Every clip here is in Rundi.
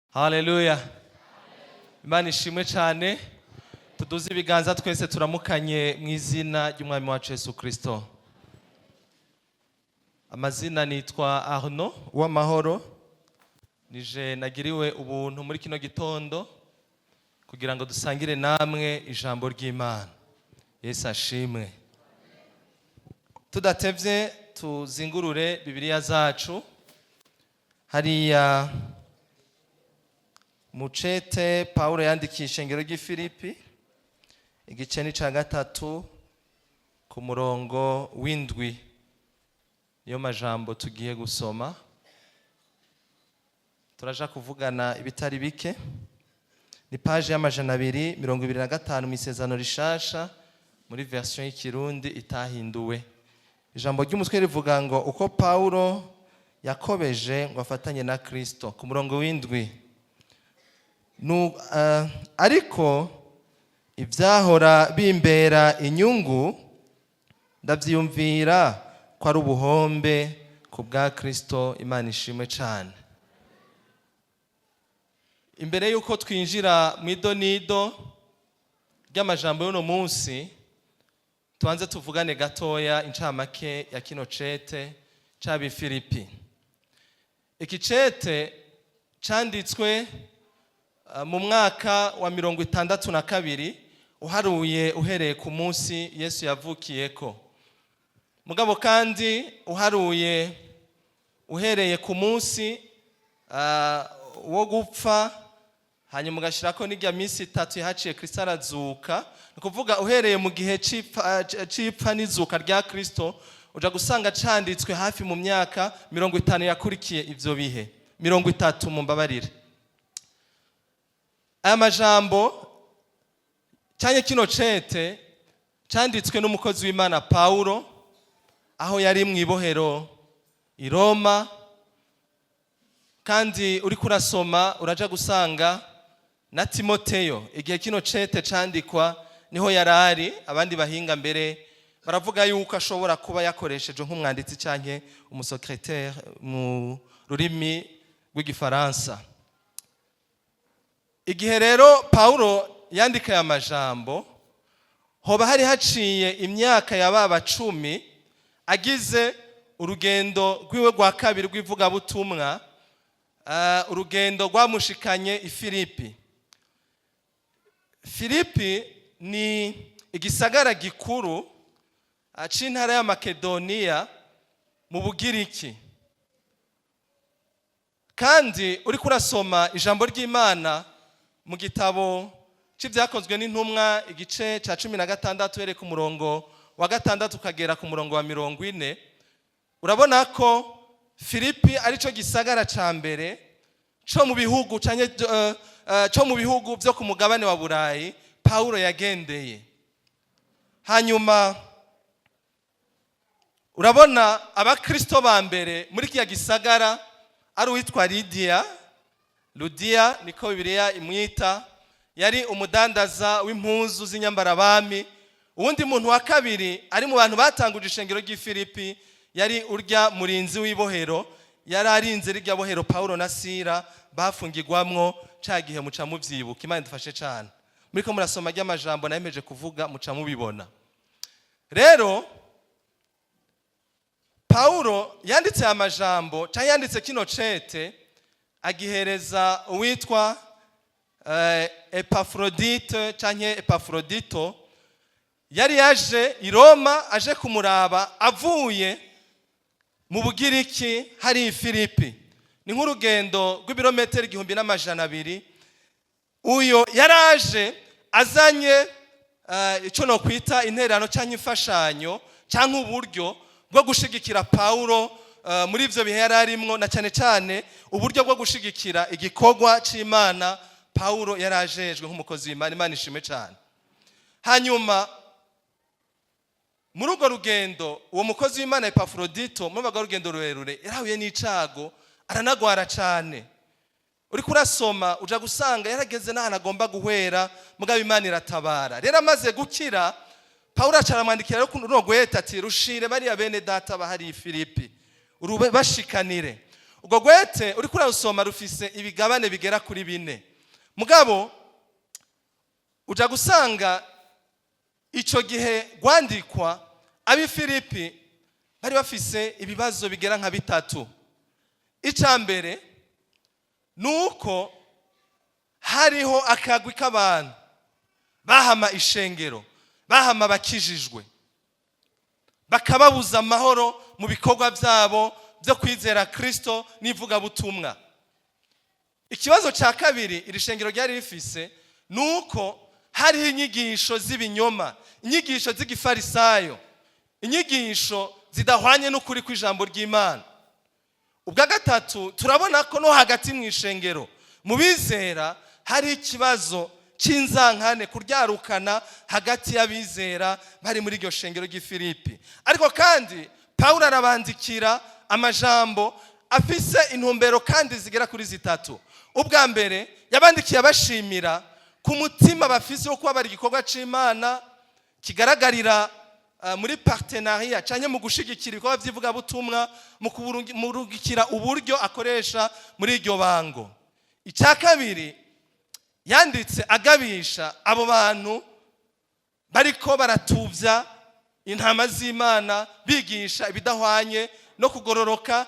Haleluya! Imana ishimwe cyane. Tuduze ibiganza twese, turamukanye mu izina ry'Umwami wacu Yesu Kirisito. Amazina nitwa Arno Uwamahoro. Nije nagiriwe ubuntu muri kino gitondo kugira ngo dusangire namwe ijambo ry'Imana. Yesu ashimwe. Tudatevye, tuzingurure Bibiliya zacu hariya mucete Pawulo yandikiye ishengero ry'i Filipi, igice ni ca gatatu ku murongo w'indwi. Niyo majambo tugiye gusoma. Turaja kuvugana ibitari bike. Ni paje ya 225 mu Isezerano Rishasha, muri version y'Ikirundi itahinduwe. Ijambo ry'umutwe rivuga ngo: "Uko Pawulo yakobeje ngo afatanye na Kristo." Ku murongo w'indwi: "Ariko ibyahora bimbera inyungu ndabyiyumvira ko ari ubuhombe ku bwa Kristo." Imana ishimwe cyane. Imbere y'uko twinjira mu idonido ry'amajambo y'uno munsi, tubanze tuvugane gatoya incamake ya kino cete c'ab'i Filipi. Iki cete canditswe mu mwaka wa 62, uharuye uhereye ku munsi Yesu yavukiyeko, mugabo kandi uharuye uhereye ku munsi wo gupfa, hanyuma ugashyirako n'irya minsi 3 yahaciye Kristo arazuka. Ni ukuvuga uhereye mu gihe c'ipfa n'izuka rya Kristo, uja gusanga canditswe hafi mu myaka 50 yakurikiye ivyo bihe, 30, mumbabarire. Aya majambo cyane, kino cete canditswe n'umukozi w'Imana Pawulo aho yari mu ibohero i Roma. Kandi uriko urasoma, uraja gusanga na Timoteyo, igihe kino cete candikwa, niho yari ari. Abandi bahinga mbere baravuga yuko ashobora kuba yakoresheje nk'umwanditsi canke umusekreteri mu rurimi rw'Igifaransa. Igihe rero Pawulo yandika aya majambo, hoba hari haciye imyaka ya baba 10 agize urugendo rwiwe rwa kabiri rw'ivugabutumwa, urugendo rwamushikanye i Filipi. Filipi ni igisagara gikuru c'intara ya Makedoniya mu Bugiriki. Kandi uriko urasoma ijambo ry'Imana mu gitabo c'Ibyakozwe n'Intumwa, igice ca 16, uhereye ku murongo wa 6 ukagera ku murongo wa 40, urabona ko Filipi arico gisagara ca mbere co mu bihugu canke co mu bihugu vyo ku mugabane wa Burayi Pawulo yagendeye. Hanyuma urabona abakristo ba mbere muri kiya gisagara ari uwitwa Lidiya, Ludiya niko Bibiliya imwita, yari umudandaza w'impuzu z'inyambarabami. Uwundi muntu wa kabiri ari mu bantu batanguje ishengero ry'i Filipi yari urya murinzi w'ibohero, yari arinze rirya bohero Paulo na Sira bafungirwamwo ca gihe. Muca muvyibuka. Imana idufashe cane. Muriko murasoma ry'amajambo nayemeje kuvuga, muca mubibona. Rero Paulo yanditse aya majambo cyangwa yanditse kino cete, agihereza uwitwa Epafrodite canke Epafrodito, yari yaje i Roma aje kumuraba avuye mu Bugiriki hari i Filipi. Ni nk'urugendo rw'ibirometero 1200. Uyo yaraje azanye icyo nokwita intererano cyangwa imfashanyo cyangwa uburyo bwo gushigikira Paulo muri ibyo bihe yari arimwo, na cyane cyane uburyo bwo gushigikira igikorwa c'Imana Paulo yari ajejwe nk'umukozi w'Imana. Imana ishimwe cyane. Hanyuma Muri urwo rugendo, uwo mukozi w'Imana Epafrodito, muri urwo rugendo rurerure, yarahuye n'icago, aranagwara cyane. Uriko urasoma uja gusanga yarageze n'ahantu agomba guhwera, mugabo Imana iratabara. Rero amaze gukira, Pawulo aca aramwandikira rero runo rwete ati: "Rushire bariya bene data bahari i Filipi, bashikanire." Ubwo rwete uriko urarusoma rufise ibigabane bigera kuri bine, mugabo uja gusanga ico gihe rwandikwa, ab'i Filipi bari bafise ibibazo bigera nka bitatu. Icya mbere ni uko hariho akagwi k'abantu bahama ishengero, bahama abakijijwe, bakababuza amahoro mu bikorwa byabo byo kwizera Kirisito n'ivugabutumwa. Ikibazo cya kabiri iri shengero ryari rifise ni uko hariho inyigisho z'ibinyoma, inyigisho z'igifarisayo, inyigisho zidahwanye n'ukuri kw'ijambo ry'Imana. Ubwa gatatu, turabona ko no hagati mu ishengero, mu bizera, hari ikibazo cy'inzankane, kuryarukana hagati y'abizera bari muri iryo shengero ry'i Filipi. Ariko kandi Pawulo arabandikira amajambo afise intumbero kandi zigera kuri zitatu. Ubwa mbere, yabandikiye abashimira ku mutima bafise wo kuba bari igikorwa c'Imana kigaragarira muri partenariat canke mu gushigikira ibikorwa vy'ivugabutumwa, mu kumurungikira uburyo akoresha muri iryo bango. Icya kabiri, yanditse agabisha abo bantu bariko baratuvya intama z'Imana, bigisha ibidahwanye no kugororoka,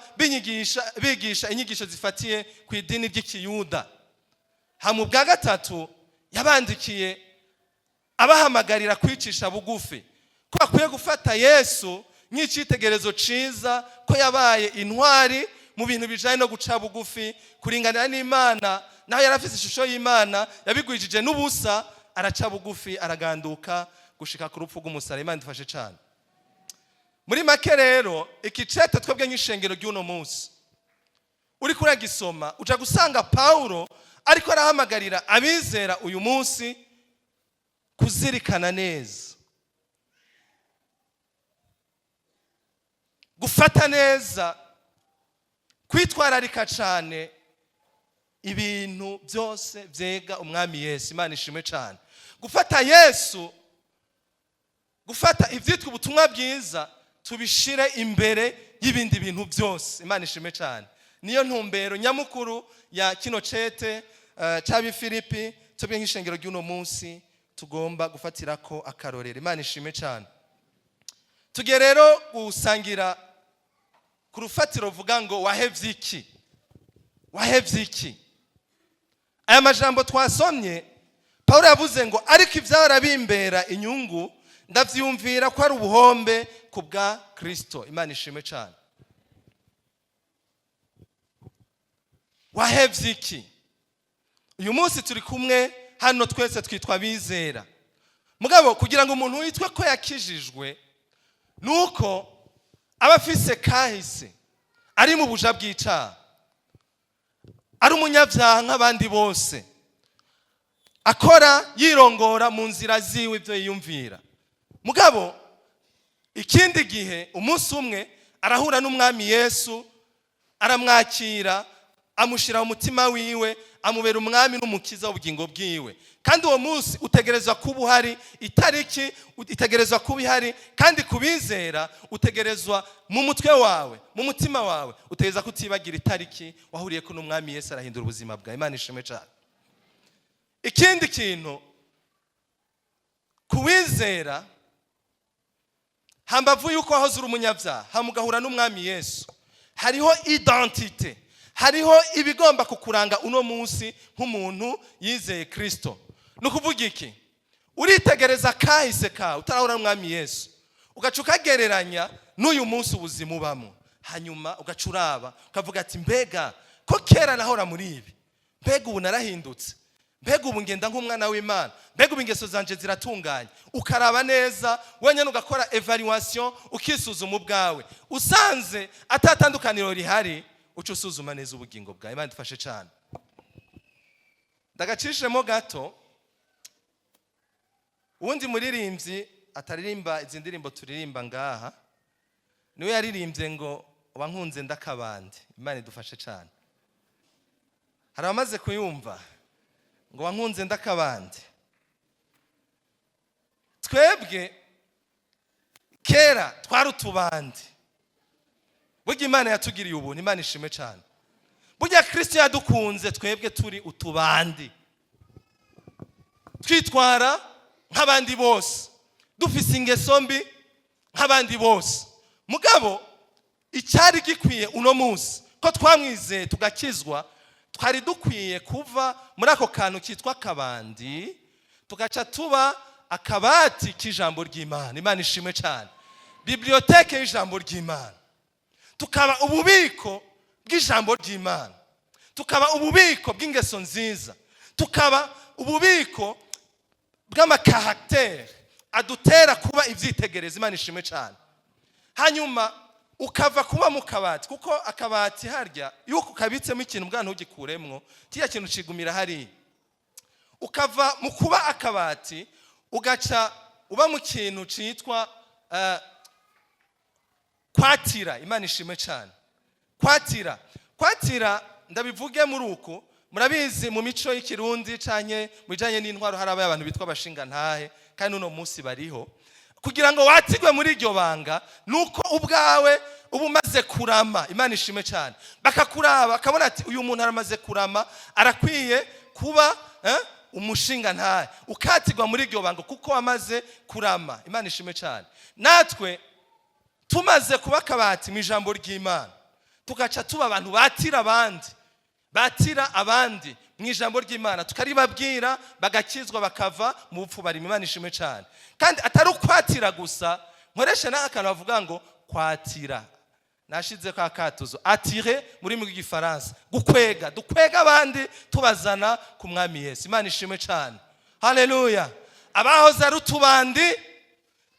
bigisha inyigisho zifatiye ku idini ry'ikiyuda. Hama ubwa gatatu, yabandikiye abahamagarira kwicisha bugufi, ko bakwiye gufata Yesu nk'icyitegererezo ciza, ko yabaye intwari mu bintu bijanye no guca bugufi, kuringanira n'Imana. Naho yari afise ishusho y'Imana, yabigwijije n'ubusa, araca bugufi, araganduka gushika ku rupfu rw'umusaraba. Imana idufashe cyane. Muri make rero, iki cete twebwe nk'ishengero ry'uno munsi, uriko uragisoma uja gusanga Pawulo ariko arahamagarira abizera uyu munsi kuzirikana neza, gufata neza, kwitwararika cyane ibintu byose byega Umwami Yesu. Imana ishimwe cyane. Gufata Yesu, gufata ibyitwa ubutumwa bwiza, tubishire imbere y'ibindi bintu byose. Imana ishimwe cyane. Niyo ntumbero nyamukuru ya kino cete cy'ab'i Filipi. Tubwe nk'ishengero ry'uno munsi tugomba gufatira ko akarorero. Imana ishimwe cyane. Tugiye rero gusangira ku rufatiro ruvuga ngo: "Wahevye iki? Wahevye iki?" Aya majambo twasomye, Paul yavuze ngo: "Ariko ibyahora bimbera inyungu ndavyumvira ko ari ubuhombe ku bwa Kristo." Imana ishimwe cyane. Wahevye iki? Uyu munsi turi kumwe hano twese twitwa abizera, mugabo kugira ngo umuntu witwe ko yakijijwe, nuko aba afise kahise, ari mu buja bw'icaha, ari umunyabyaha nk'abandi bose, akora yirongora mu nzira ziwe ibyo yiyumvira. Mugabo ikindi gihe, umunsi umwe, arahura n'Umwami Yesu, aramwakira, amushyira mu mutima wiwe, amubera Umwami n'Umukiza w'ubugingo bwiwe. Kandi uwo munsi utegerezwa kuba uhari, itariki itegerezwa kuba ihari. Kandi kubizera, utegerezwa mu mutwe wawe, mu mutima wawe, utegereza kutibagira itariki wahuriye ko n'Umwami Yesu, arahindura ubuzima bwawe. Imana ishimwe cyane. Ikindi kintu kuwizera, hambavu yuko wahoze uri umunyabyaha hama ugahura n'Umwami Yesu, hariho identité, hariho ibigomba kukuranga uno munsi nk'umuntu yizeye Kirisito. Ni ukuvuga iki? Uritegereza kahise kawe utarahura n'Umwami Yesu, ugaca ukagereranya n'uyu munsi ubuzima ubamo, hanyuma ugaca uraba ukavuga ati: "Mbega ko kera nahora muri ibi, mbega ubu narahindutse? Mbega ubu ngenda nk'umwana w'Imana? Mbega ubu ingeso zanje ziratunganye?" Ukaraba neza wenyine, ugakora évaluation, ukisuzuma ubwawe. Usanze atatandukaniro rihari, uca usuzuma neza ubugingo bwawe. Imana idufashe cyane. Ndagacishemo gato. Uwundi muririmbyi Ataririmba izi ndirimbo turirimba ngaha, niwe yaririmbye ngo "Wankunze ndakabandi". Imana idufashe cyane. Hari abamaze kuyumva ngo "Wankunze ndakabandi"? Twebwe kera twari utubandi. Burya Imana yatugiriye ubuntu, Imana ishimwe cyane. Burya Kirisito yadukunze twebwe turi utubandi, twitwara nk'abandi bose, dufise ingeso mbi nk'abandi bose. Mugabo icyari gikwiye uno munsi ko twamwizeye tugakizwa, twari dukwiye kuva muri ako kantu kitwa akabandi, tugaca tuba akabati k'ijambo ry'Imana. Imana ishimwe cyane. Bibliothèque y'ijambo ry'Imana, tukaba ububiko bw'ijambo ry'Imana, tukaba ububiko bw'ingeso nziza, tukaba ububiko bw'ama caractère adutera kuba ibyitegererezo. Imana ishimwe cyane. Hanyuma ukava kuba mu kabati, kuko akabati harya iyo ukabitsemo ikintu bwana ntugikuremwo, kiriya kintu kigumira hariya. Ukava mu kuba akabati, ugaca uba mu kintu cyitwa kwatira. Imana ishimwe cyane. Kwatira, kwatira, ndabivuge muri uku. Murabizi, mu mico y'ikirundi canke mu bijanye n'intwaro, hari abantu bitwa abashingantahe, kandi uno munsi bariho. Kugira ngo watirwe muri iryo banga, nuko ubwawe uba umaze kurama. Imana ishimwe cyane. Bakakuraba bakabona ati: "Uyu muntu aramaze kurama, arakwiye kuba umushingantahe." Ukatirwa muri iryo banga kuko wamaze kurama. Imana ishimwe cyane. Natwe tumaze kuba akabati mu ijambo ry'Imana, tugaca tuba abantu batira abandi, batira abandi mu ijambo ry'Imana, tukaribabwira bagakizwa, bakava mu bupfu barimo. Imana ishimwe cyane. Kandi atari ukwatira gusa, nkoresha n'aka kantu bavuga ngo kwatira, nashize ko akatuzo attirer mu rurimi rw'Igifaransa, gukwega. Dukwega abandi tubazana ku Mwami Yesu. Imana ishimwe cyane. Haleluya. Abahoze ari utubandi,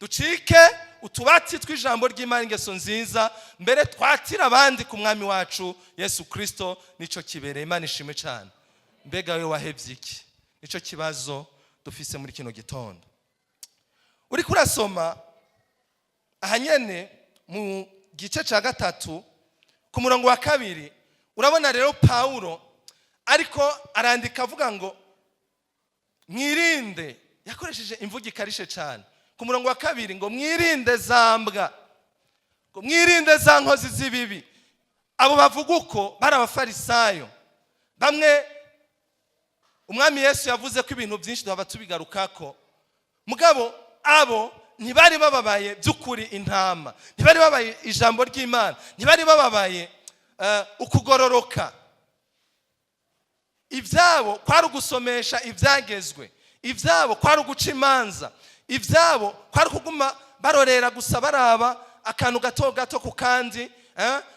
ducike utubati tw'ijambo ry'Imana, ingeso nziza, mbere twatira abandi ku Mwami wacu Yesu Kirisito. Nicyo kibereye. Imana ishimwe cyane. Mbega we wahebye iki? Nicyo kibazo dufise muri kino gitondo. Uri kurasoma aha nyene mu gice cya 3 ku murongo wa 2, urabona rero Pawulo ariko arandika avuga ngo "Mwirinde". Yakoresheje imvugo ikarishe cyane ku murongo wa 2 ngo "Mwirinde za mbwa", ngo "Mwirinde za nkozi z'ibibi". Abo bavuga uko bari Abafarisayo bamwe Umwami Yesu yavuze ko ibintu byinshi duhava tubigarukako. Mugabo abo ntibari bababaye by'ukuri intama, ntibari babaye ijambo ry'Imana, ntibari bababaye ukugororoka. Ibyabo kwari ugusomesha ibyagezwe, ibyabo kwari uguca imanza, ibyabo kwari kuguma barorera gusa, baraba akantu gato gato ku kandi.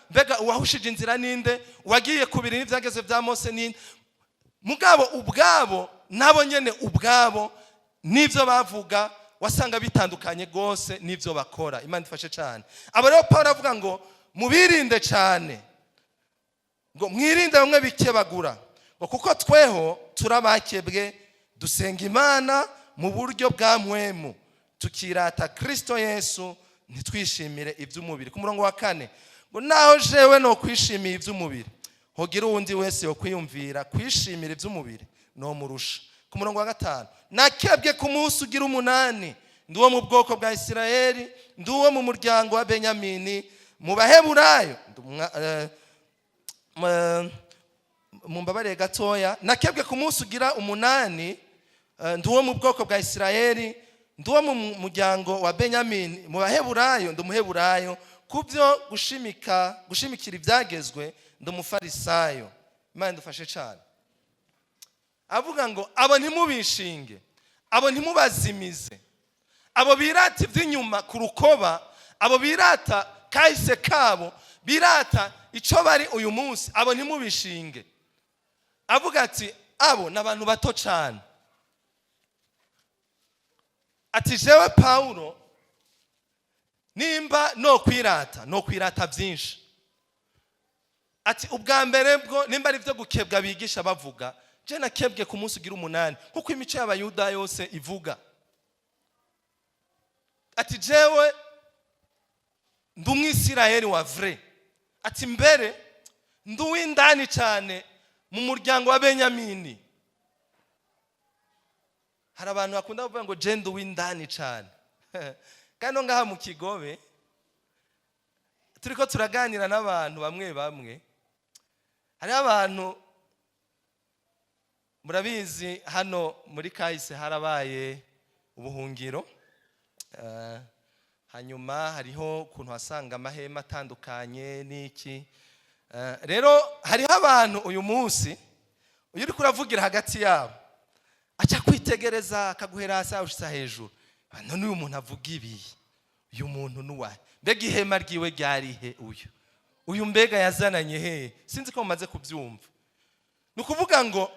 Mbega uwahushije inzira ninde? Uwagiye kubiri n'ibyagezwe bya Mose ninde? Mugabo ubwabo nabo nyene ubwabo n'ibyo bavuga wasanga bitandukanye rwose n'ibyo bakora. Imana ifashe cyane. Abo rero Paul avuga ngo mubirinde cyane, ngo "Mwirinde bamwe bikebagura", ngo "kuko tweho turabakebwe, dusenga Imana mu buryo bwa mpwemu, tukirata Kirisito Yesu, ntitwishimire iby'umubiri." Ku murongo wa 4 ngo "Naho jewe no kwishimira iby'umubiri, hogira uwundi wese yo kwiyumvira kwishimira iby'umubiri, no murusha." Ku murongo wa 5: "Nakebwe ku munsi ugira 8, ndi uwo mu bwoko bwa Isirayeli, ndi uwo mu muryango wa Benyamini, mu Baheburayo mumbabariye gatoya. Nakebwe ku munsi ugira 8, ndi uwo mu bwoko bwa Isirayeli, ndi uwo mu muryango wa Benyamini, mu Baheburayo ndi Umuheburayo, ku byo gushimikira ibyagezwe ndi Umufarisayo." Imana idufashe cyane. Avuga ngo abo ntimubishinge, abo ntimubazimize, abo birata iby'inyuma ku rukoba, abo birata kahise kabo, birata icyo bari uyu munsi, abo ntimubishinge. Avuga ati abo ni abantu bato cyane. Ati jewe Pawulo nimba no kwirata, no kwirata byinshi. Ati ubwa mbere bwo, nimba ari byo gukebwa bigisha bavuga, je nakebwe ku munsi ugira 8, kuko imico y'Abayuda yose ivuga. Ati: "Jewe ndi Umwisirayeli wa vrai." Ati: "Mbere ndi uw'indani cyane mu muryango wa Benyamini." Hari abantu bakunda kuvuga ngo: "Je ndi uw'indani cyane." Kandi no ngaha mu Kigobe turiko turaganira n'abantu bamwe bamwe, hariho abantu murabizi, hano muri kahise harabaye ubuhungiro. Hanyuma hariho ukuntu wasanga amahema atandukanye n'iki. Rero hariho abantu uyu munsi uyu uriko uravugira hagati yabo aca kwitegereza, akaguhera hasi awushitsa hejuru. None uyu muntu avuga ibi, uyu muntu nuwahe? Mbega ihema ryiwe ryarihe? Uyu mbega yazananye hehe? Sinzi ko mumaze kubyumva. Ni ukuvuga ngo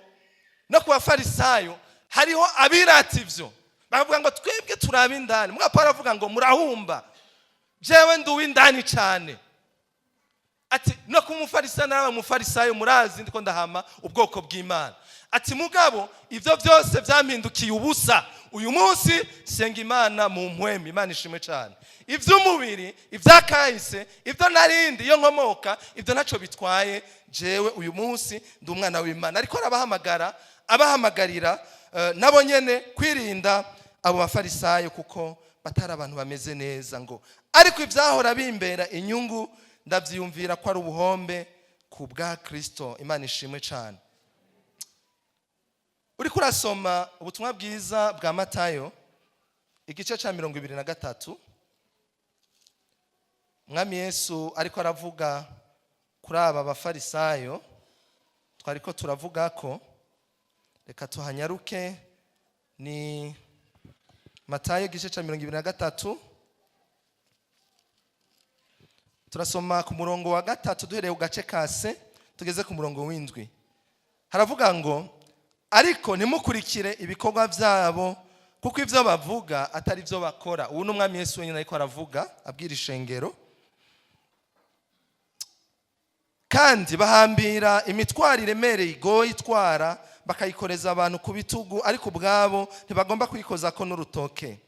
no ku Bafarisayo hariho abirata ivyo, bakavuga ngo: "Twebwe turaba indani." Mugabo Pawulo aravuga ngo: "Murahumba, jewe ndi uw'indani cyane." Ati: "No ku Mufarisayo naraba Umufarisayo, murazi ndiko ndahama ubwoko bw'Imana." Ati: "Mugabo ibyo byose byampindukiye ubusa. Uyu munsi senga Imana mu mpwemu." Imana ishimwe cyane. Iby'umubiri, ibyakahise, ibyo narindi, iyo nkomoka, ibyo ntacyo bitwaye. Jewe uyu munsi ndi umwana w'Imana. Ariko arabahamagara, abahamagarira nabo nyene kwirinda abo Bafarisayo, kuko batari abantu bameze neza. Ngo: "Ariko ibyahora bimbera inyungu ndabyiyumvira ko ari ubuhombe ku bwa Kristo." Imana ishimwe cyane. Uriko urasoma ubutumwa bwiza bwa Matayo, igice cya 23, Umwami Yesu ariko aravuga kuri aba Bafarisayo twari ko turavuga ko. Reka tuhanyaruke. Ni Matayo, igice cya 23, turasoma ku murongo wa 3, duhereye ku gace ka se tugeze ku murongo w'7. Haravuga ngo: "Ariko ntimukurikire ibikorwa byabo, kuko ibyo bavuga atari byo bakora." Ubu ni Umwami Yesu wenyine ariko aravuga, abwira ishengero. "Kandi bahambira imitwaro iremereye igoye itwara, bakayikoreza abantu ku bitugu, ariko ubwabo ntibagomba kuyikozako n'urutoke.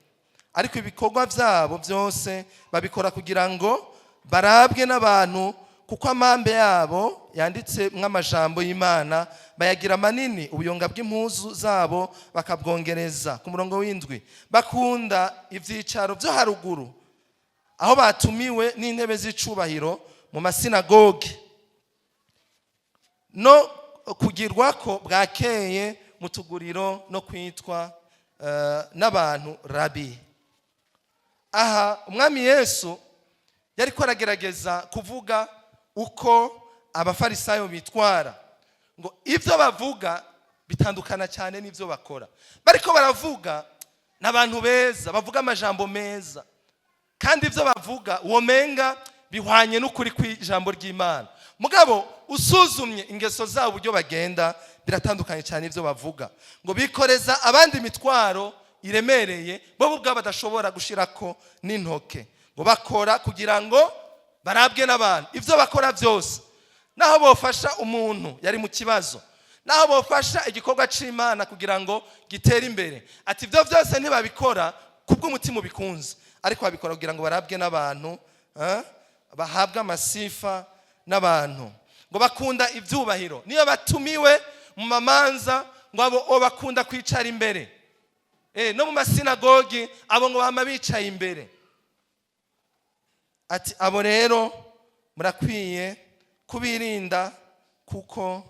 Ariko ibikorwa byabo byose babikora kugira ngo barabwe n'abantu, kuko amambe yabo yanditse nk'amajambo y'Imana bayagira manini, ubuyonga bw'impuzu zabo bakabwongereza." Ku murongo w'7: "Bakunda ibyicaro byo haruguru aho batumiwe, n'intebe z'icubahiro mu masinagoge, no kugirwa ko bwakeye mu tuguriro, no kwitwa n'abantu Rabi." Aha Umwami Yesu yari ko aragerageza kuvuga uko Abafarisayo bitwara, ngo ibyo bavuga bitandukana cyane n'ibyo bakora. Bariko baravuga n'abantu beza, bavuga amajambo meza, kandi ibyo bavuga uwo menga bihwanye n'ukuri kw'ijambo ry'Imana. Mugabo usuzumye ingeso zabo, uburyo bagenda, biratandukanye cyane ibyo bavuga. Ngo bikoreza abandi imitwaro iremereye, bo ubwabo badashobora gushirako n'intoke. Ngo bakora kugira ngo barabwe n'abantu. Ibyo bakora byose, naho bofasha umuntu yari mu kibazo, naho bofasha igikorwa c'Imana kugira ngo gitere imbere, ati ibyo byose ntibabikora kubw'umutima ubikunze, ariko babikora kugira ngo barabwe n'abantu, bahabwe amasifa n'abantu. Ngo bakunda ibyubahiro, niyo batumiwe mu mamanza, ngo abo bakunda kwicara imbere. No mu masinagogi abo ngo bama bicaye imbere. Ati: "Abo rero murakwiye kubirinda, kuko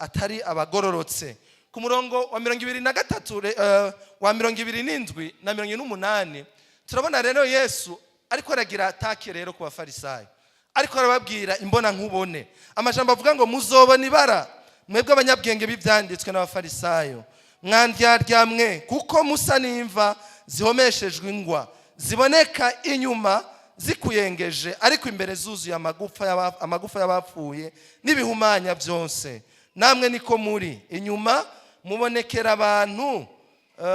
atari abagororotse." Ku murongo wa 23, wa 27 na 28, turabona rero Yesu ariko aragira attaque rero ku Bafarisayo, ariko arababwira imbona nkubone amajambo avuga ngo: "Muzobona ibara, mwebwe abanyabwenge b'ibyanditswe n'Abafarisayo, mwandyarya, kuko musa n'imva zihomeshejwe ingwa, ziboneka inyuma zikuyengeje, ariko imbere zuzuye amagufa y'abapfuye n'ibihumanya byose. Namwe niko muri: inyuma mubonekera abantu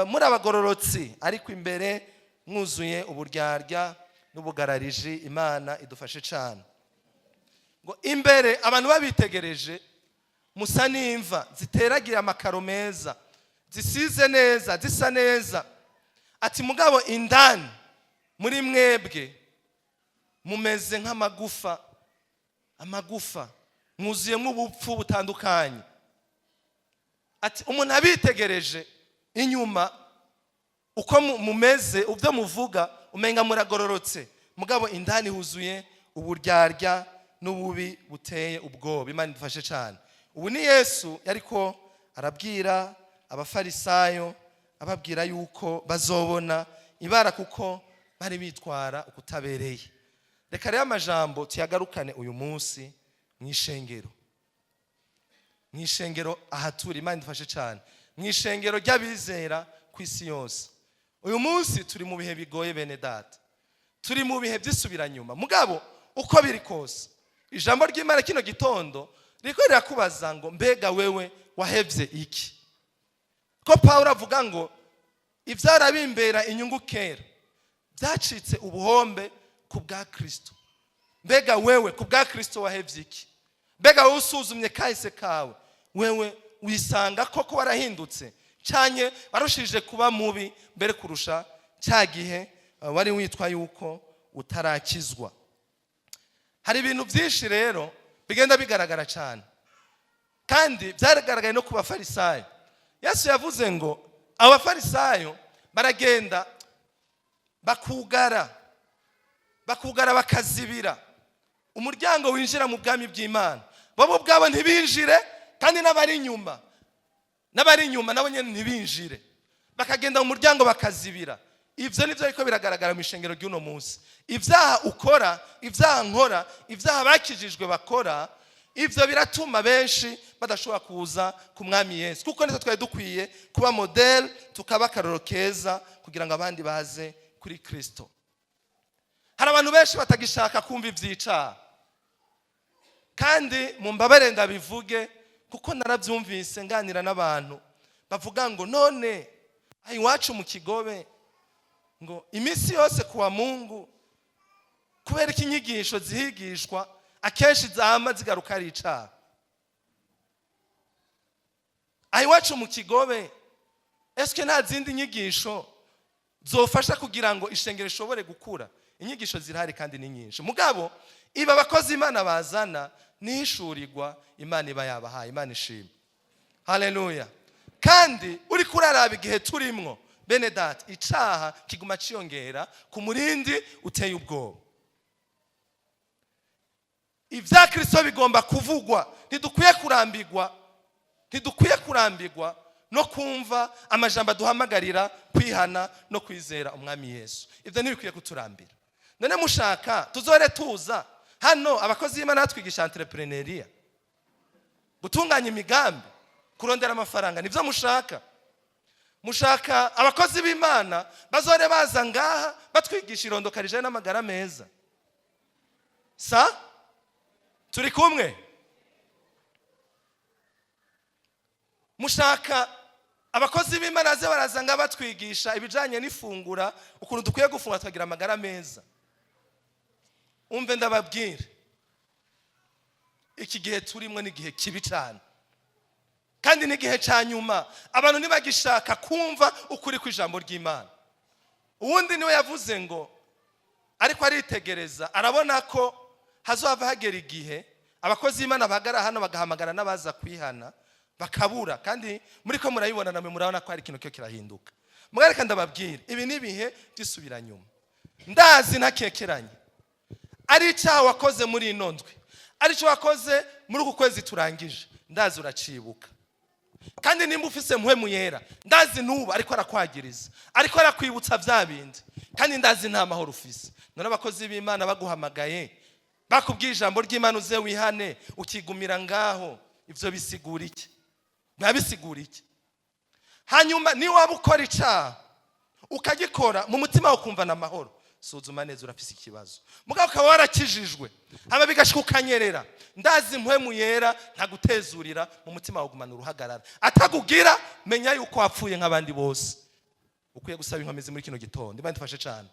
muri abagororotsi, ariko imbere mwuzuye uburyarya n'ubugarariji." Imana idufashe cyane. Ngo imbere abantu babitegereje musa n'imva ziteragiye amakaro meza, zisize neza, zisa neza. Ati: "Mugabo indani Muri mwebwe mumeze nk'amagufa, amagufa mwuzuyemo ubupfu butandukanye. Ati umuntu abitegereje inyuma uko mumeze, ubyo muvuga umenga muragororotse, mugabo indani huzuye uburyarya n'ububi buteye ubwoba. Imana idufashe cyane. Ubu ni Yesu yariko arabwira Abafarisayo, ababwira yuko bazobona ibara kuko bari bitwara ukutabereye. Reka rero amajambo tuyagarukane uyu munsi mu ishengero, mu ishengero ahatura. Imana idufashe cyane. Mu ishengero ry'abizera ku isi yose, uyu munsi turi mu bihe bigoye, bene Data, turi mu bihe by'isubiranyuma. Mugabo uko biri kose, ijambo ry'Imana kino gitondo ririko rirakubaza ngo: mbega wewe wahevye iki? Ko Pawulo avuga ngo ivyarabimbera inyungu kera byacitse ubuhombe ku bwa Kristo. Mbega wewe ku bwa Kristo wahevye iki? Mbega wowe usuzumye kahise kawe, wewe wisanga koko warahindutse, canke warushije kuba mubi mbere kurusha cya gihe wari witwa yuko utarakizwa? Hari ibintu byinshi rero bigenda bigaragara cyane, kandi byaragaragaye no ku Bafarisayo. Yesu yavuze ngo abo Bafarisayo baragenda bakugara, bakugara, bakazibira umuryango winjira mu bwami bw'Imana. Bo ubwabo ntibinjire, kandi n'abari inyuma nabo nyine ntibinjire. Bakagenda mu muryango bakazibira. Ibyo nibyo ariko biragaragara mu ishengero ry'uno munsi. Ibyaha ukora, ibyaha nkora, ibyaha bakijijwe bakora, ibyo biratuma benshi badashobora kuza ku Mwami Yesu, kuko nitwe twari dukwiye kuba modèle, tukaba akarorero keza kugira ngo abandi baze kuri Kirisito. Hari abantu benshi batagishaka kumva iby'icaha. Kandi mu mbabare ndabivuge, kuko narabyumvise nganira n'abantu bavuga ngo: none aha iwacu mu Kigobe, ngo iminsi yose kuwa Mungu, kubera ko inyigisho zihigishwa akenshi zama zigaruka ari icaha? Aha iwacu mu Kigobe, eske nta zindi nyigisho zofasha kugira ngo ishengero rishobore gukura? Inyigisho zirahari kandi ni nyinshi, mugabo iba abakozi Imana bazana nihishurirwa Imana iba yabahaye. Imana ishimwe, haleluya. Kandi uri kuraraba igihe turimwo, bene Data, icaha kiguma ciyongera ku murindi uteye ubwoba. Ibya Kristo bigomba kuvugwa. Ntidukwiye kurambirwa, ntidukwiye kurambirwa no kumva amajambo aduhamagarira kwihana no kwizera Umwami Yesu. Ibyo ntibikwiye kuturambira. None mushaka tuzore tuza hano abakozi b'Imana batwigisha entrepreneuriat, gutunganya imigambi, kurondera amafaranga? Nibyo mushaka? Mushaka abakozi b'Imana bazore baza ngaha batwigisha irondoka rijanye n'amagara meza? Sa turi kumwe? Mushaka abakozi b'Imana baze baraza ngaha batwigisha ibijanye n'ifungura, ukuntu dukwiye gufungura tukagira amagara meza? Umve ndababwire, iki gihe turimo ni igihe kibi cyane, kandi n'igihe cya nyuma. Abantu ntibagishaka kumva ukuri kw'ijambo ry'Imana. Uwundi niwe yavuze ngo ariko aritegereza, arabona ko hazohava hagera igihe abakozi b'Imana bahagarara hano bagahamagara n'abaza kwihana bakabura. Kandi muri ko murabibona, namwe murabona ko hari ikintu cyo kirahinduka. Mwareka ndababwira, ibi ni ibihe by'isubiranyuma. Ndazi ntakekeranye, ari icyaha wakoze muri ino ndwi, ari icyo wakoze muri uku kwezi turangije, ndazi uracibuka. Kandi nimba ufise Mpwemu Yera, ndazi n'ubu ariko arakwagiriza, ariko arakwibutsa bya bindi, kandi ndazi nta mahoro ufise. None abakozi b'Imana baguhamagaye, bakubwiye ijambo ry'Imana, uze wihane, ukigumira ngaho, ivyo bisigura iki? Biba bisigura iki? Hanyuma niba waba ukora icyaha, ukagikora mu mutima ukumva na amahoro, suzuma neza, urafise ikibazo. Mugabo ukaba warakijijwe, hama bigashika ukanyerera, ndazi Mpwemu Yera ntagutezurira mu mutima wagumana uruhagarara. Atakugira, menya yuko wapfuye nk'abandi bose. Ukwiye gusaba inkomezi muri kino gitondo. Imana idufashe cyane.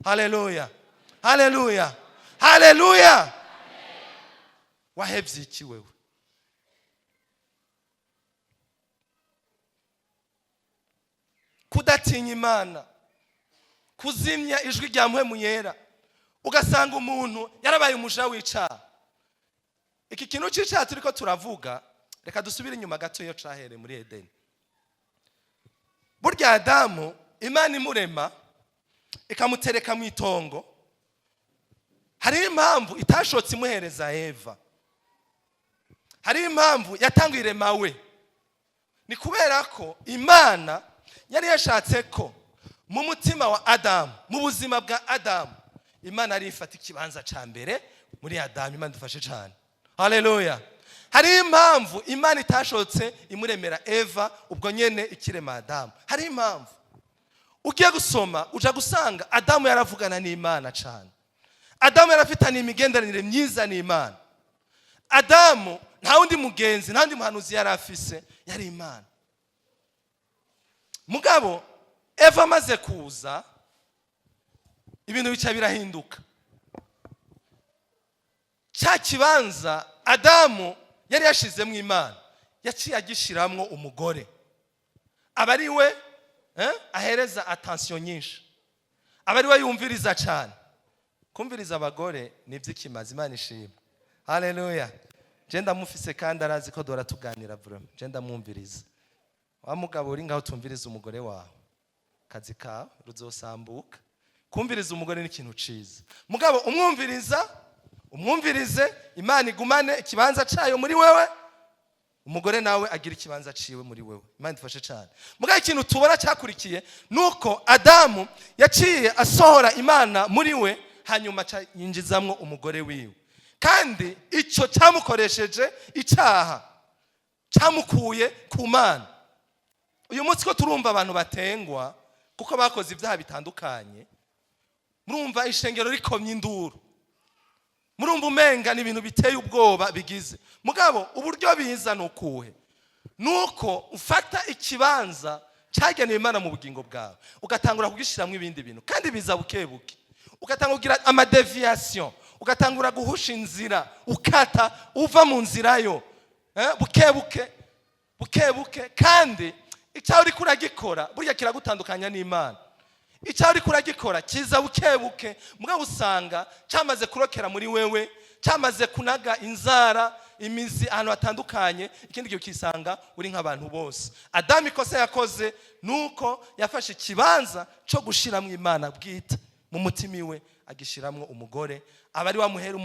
Haleluya, haleluya, haleluya. Wahevye iki wewe? Kudatinya Imana, Kuzimya ijwi rya Mpwemu Yera, ugasanga umuntu yarabaye umuja w'icaha. Iki kintu cy'icyaha turiko turavuga, reka dusubire inyuma gato iyo cahereye muri Edeni. Burya Adamu, Imana imurema ikamutereka mu itongo, hariho impamvu itashotse imuhereza Eva. Hariho impamvu yatanguye irema we. Ni kubera ko Imana yari yashatse ko mu mutima wa Adamu, mu buzima bwa Adamu, Imana yari ifata ikibanza cya mbere muri Adamu. Imana idufashe cyane, haleluya. Hariho impamvu Imana itashotse imuremera Eva ubwo nyene ikirema Adamu. Hariho impamvu. Ugiye gusoma, uja gusanga Adamu yaravugana n'Imana cyane. Adamu yarafitanye imigenderanire myiza n'Imana. Adamu nta wundi mugenzi, nta wundi muhanuzi yari afise, yari Imana. Mugabo Eva amaze kuza, ibintu bica birahinduka. Cya kibanza Adamu yari yashizemo Imana, yaciye agishiramwo umugore, aba ari we ahereza attention nyinshi, aba ari we yumviriza cyane. Kumviriza abagore ni iby'ikimazi. Imana ishimwe, haleluya. Je ndamufise kandi arazi ko dora tuganira. Vraiment, je ndamwumviriza. Wa mugabo uri ngaho tumviriza umugore wawe, kazi kawe ruzosambuka. Kumviriza umugore ni ikintu ciza. Mugabo umwumviriza, umwumvirize, Imana igumane ikibanza cayo muri wewe, umugore nawe agira ikibanza ciwe muri wewe. Imana idufashe cyane. Mugabo ikintu tubona cyakurikiye nuko Adamu yaciye asohora Imana muri we, hanyuma aca yinjizamwo umugore wiwe. Kandi icyo cyamukoresheje icyaha, cyamukuye ku Mana. Uyu munsi ko turumva abantu batengwa kuko bakoze ibyaha bitandukanye, murumva ishengero rikomye induru, murumva umenga ni ibintu biteye ubwoba bigize. Mugabo uburyo biza ni ukuhe? Nuko ufata ikibanza cyagenewe Imana mu bugingo bwawe, ugatangura kugishyiramo ibindi bintu. Kandi biza buke buke, ugatangura kugira ama déviation, ugatangura guhusha inzira, ukata uva mu nzira yo buke buke, buke buke. Kandi icyaha uriko uragikora, burya kiragutandukanya n'Imana. Icyaha uriko uragikora kiza buke buke, mugabo usanga cyamaze kurokera muri wewe, cyamaze kunaga inzara, imizi ahantu hatandukanye. Ikindi gihe ukisanga uri nk'abantu bose. Adamu ikosa yakoze nuko yafashe ikibanza cyo gushiramo Imana bwite mu mutima iwe, agishiramwo umugore, aba ari wamuhera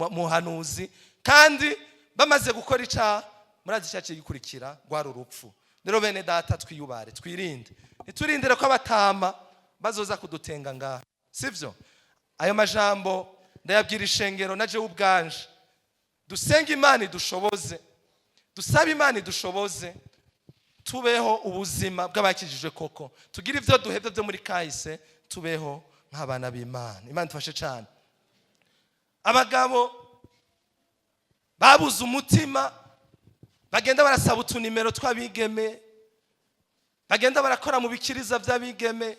umuhanuzi. Kandi bamaze gukora icyaha, murazi icyaha gikurikira rwari urupfu. Rero bene data, twiyubare, twirinde, ntiturindire ko abatama bazoza kudutenga ngaha, sibyo? Ayo majambo ndayabwira ishengero na jewe ubwanje. Dusenge Imana idushoboze, dusabe Imana idushoboze tubeho ubuzima bw'abakijijwe koko, tugire ibyo duhebye byo muri kahise, tubeho nk'abana b'Imana. Imana idufashe cyane. Abagabo babuze umutima, bagenda barasaba utunimero tw'abigeme, bagenda barakora mu bikiriza by'abigeme,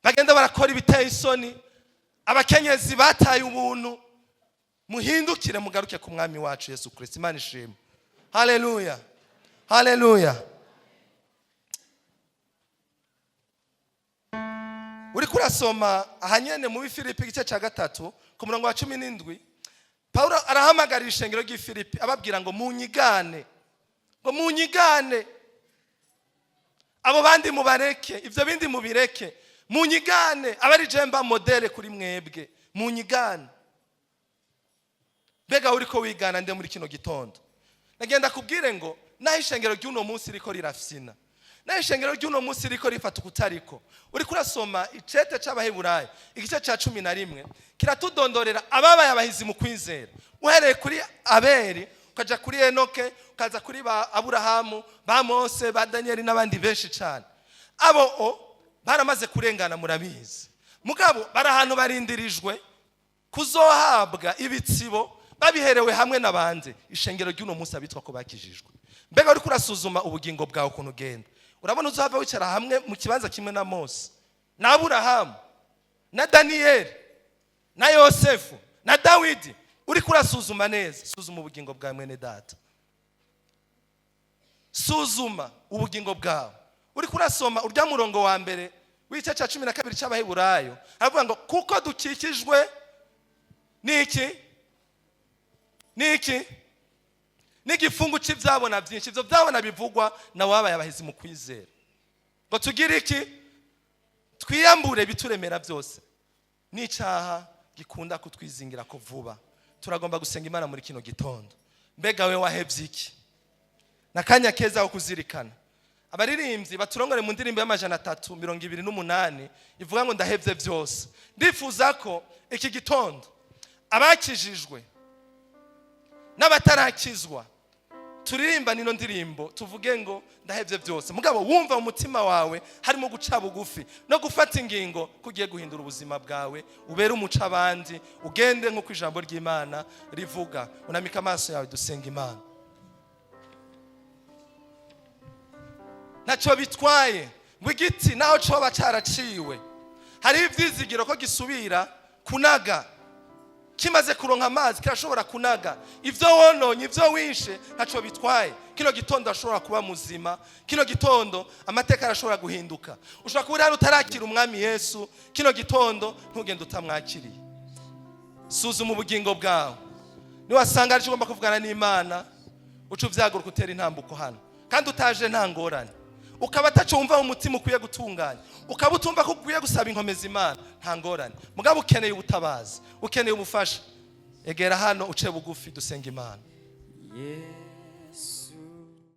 bagenda barakora ibiteye isoni, abakenyezi bataye ubuntu, muhindukire, mugaruke ku Mwami wacu Yesu Kirisito. Imana ishimwe, haleluya, haleluya. Uriko urasoma ahanyene mu Bifilipi igice cya 3 ku murongo wa 17, Paulo arahamagarira ishengero ry'i Filipi, ababwira ngo munyigane, ngo munyigane, abo bandi mubareke, ibyo bindi mubireke, munyigane, aba ari jemba modèle kuri mwebwe, munyigane. Mbega uriko wigana nde muri kino gitondo? Nagenda kubwire ngo naho ishengero ry'uno munsi riko rirafyina, naho ishengero ry'uno munsi riko rifata ukutariko, uriko urasoma icete c'Abaheburayo igice ca 11, kiratudondorera ababaye abahizi mu kwizera, uhereye kuri Abeli, ukaja kuri Enoke, ukaza kuri ba Aburahamu, ba Mose, ba Daniyeli n'abandi benshi cyane. Abo o baramaze kurengana, murabizi. Mugabo bari ahantu barindirijwe kuzohabwa ibitsibo, babiherewe hamwe n'abandi. Ishengero ry'uno munsi, abitwa ko bakijijwe, mbega uriko urasuzuma ubugingo bwawe ukuntu ugenda, urabona uzava wicara hamwe mu kibanza kimwe na Mose na Aburahamu na Daniyeli na Yosefu na Dawidi? Uriko urasuzuma neza, suzuma ubugingo bwawe, mwene data, suzuma ubugingo bwawe. Uriko urasoma urya murongo wa mbere. w'igice cya 12 cy'Abaheburayo, aravuga ngo kuko dukikijwe n'iki? N'iki? N'igifungu cy'ibyabona byinshi. Ibyo byabona bivugwa na wabaye abahizi mu kwizera. Ngo tugire iki? Twiyambure ibituremera byose n'icyaha gikunda kutwizingira ko vuba. Turagomba gusenga Imana muri kino gitondo. Mbega we wahebye iki? N'akanya keza ko kuzirikana. Abaririmbyi baturongore mu ndirimbo ya 328 ivuga ngo "Ndahebye byose". Ndifuza ko iki gitondo abakijijwe n'abatarakizwa turirimba nino ndirimbo, tuvuge ngo "Ndahebye byose". Mugabo wumva mu mutima wawe harimo guca bugufi no gufata ingingo ko ugiye guhindura ubuzima bwawe, ubere umuco abandi, ugende nk'uko ijambo ry'Imana rivuga. Unamika amaso yawe, dusenga Imana. Ntacyo bitwaye ngo igiti naho coba cyaraciwe, hariho ibyizigiro ko gisubira kunaga. Kimaze kuronka amazi, kirashobora kunaga. Ibyo wononye, ibyo wishe, ntacyo bitwaye. Kino gitondo ashobora kuba muzima. Kino gitondo amateka arashobora guhinduka. Ushobora kuba uri hano utarakira Umwami Yesu. Kino gitondo ntugende utamwakiriye. Suzuma ubugingo bwawe. Niwasanga aricyo ugomba kuvugana n'Imana, uca ubyaguruka, utera intambuko hano. Kandi utaje nta ngorane. Ukaba ataco wumva mu mutima ukwiye gutunganya, ukaba utumva ko ukwiye gusaba inkomezi Imana, nta ngorane. Mugabo ukeneye ubutabazi, ukeneye ubufasha, egera hano, uce bugufi, dusenga Imana. Yesu.